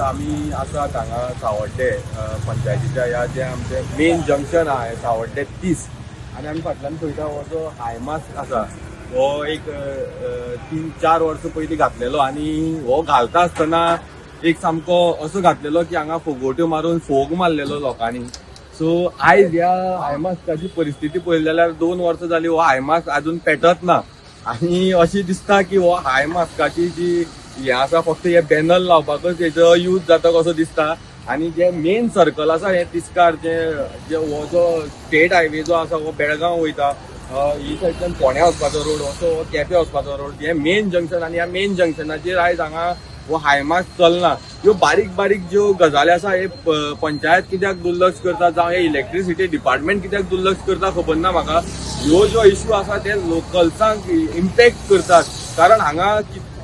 आमी आसात हांगा सावड्डे पंचायतीच्या ह्या जें आमचें मेन जंक्शन आहा हें सावड्डे 30 आनी आमी फाटल्यान पळयता हो जो हायमास्क आसा हो एक 3-4 वर्सां पयलीं घातलेलो आनी हो घालता आसतना एक सामको असो घातलेलो की हांगा फोगोट्यो मारून फोग मारलेलो लोकांनी. सो आयज ह्या हायमास्काची परिस्थिती पळयली जाल्यार 2 वर्सां जाली हो हायमास्क अजून पेटत ना आनी अशें दिसता की हो हायमास्काची जी हें आसा फक्त हे बॅनर लावपाकच हेजो यूज जाता कसो दिसता. आनी जे मेन सर्कल आसा हे तिस्कार जे जे हो जो स्टेट हायवे जो आसा हो बेळगांव वयता, ही सायडच्यान फोंड्या वचपाचो रोड, असो हो केप्यां वचपाचो रोड, हे मेन जंक्शन आनी ह्या मेन जंक्शनाचेर आयज हांगा हो हायमास्क चलना. ह्यो बारीक बारीक ज्यो गजाली आसा हे पंचायत कित्याक दुर्लक्ष करता जावं हे इलेक्ट्रिसिटी डिपार्टमेंट कित्याक दुर्लक्ष करता खबर ना म्हाका. ह्यो ज्यो इश्यू आसा ते लोकल्सांक इम्पॅक्ट करतात, कारण हांगा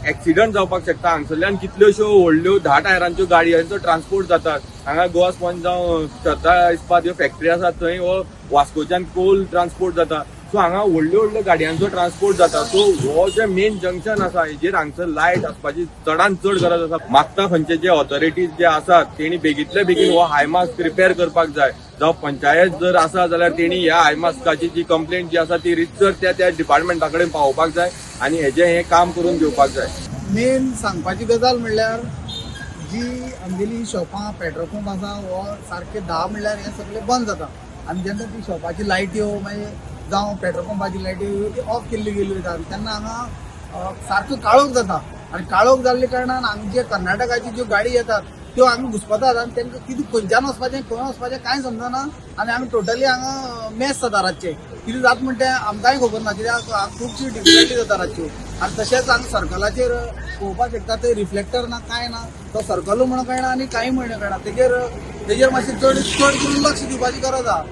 एक्सिडंट जावपाक शकता. हांगसरल्यान कितल्योश्यो व्हडल्यो 10 टायरांच्यो गाडयांचो ट्रान्सपोर्ट जातात. हांगा गोवा स्पंज जावं श्रद्धा इस्पात ह्यो फॅक्टरी आसात थंय हो वास्कोच्यान कोल ट्रान्सपोर्ट जाता. सो हांगा व्हडल्यो व्हडल्यो गाडयांचो ट्रान्सपोर्ट जाता. सो हो जे मेन जंक्शन आसा हेजेर हांगसर लायट आसपाची चडान चड गरज आसा. मागता खंयचे जे ऑथॉरिटीज जे आसात तेणी बेगींतले बेगीन हो हायमास्क रिपेर करपाक जाय. जावं पंचायत जर आसा जाल्यार तेणी ह्या हायमास्काची जी कंप्लेंट जी आसा ती रितसर त्या त्या डिपार्टमेंटा कडेन पावोवपाक जाय आनी हेजें हें काम करून घेवपाक जाय. मेन सांगपाची गजाल म्हणल्यार जी आमगेली शॉपां पेट्रोल पंप आसा हो सारके 10 म्हणल्यार हे सगळे बंद जाता आनी जेन्ना ती शॉपाची लायट्यो मागीर जावं पेट्रोल पंपाची लायट्यो ती ऑफ केल्ली गेल्ली वयता आनी तेन्ना हांगा सारको काळोख जाता आनी काळोख जाल्ल्या कारणान हांगा जे कर्नाटकाची ज्यो गाडी येतात त्यो हांगा घुसपतात आनी तांकां कितें खंयच्यान वचपाचें खंय वचपाचें कांय समजना आनी हांगा टोटली हांगा मेस जाता रातचें. कितें जाता म्हणटा तें आमकांय खबर ना, कित्याक खुबशी डिफिकल्टी जाता रातच्यो. आनी तशेंच हांगा सर्कलाचेर पळोवपाक शकता थंय रिफ्लेक्टर ना कांय ना, तो सर्कलूय म्हणून कळना आनी कांय म्हणून कळना. तेजेर मातशें चड चड करून लक्ष दिवपाची गरज आहा.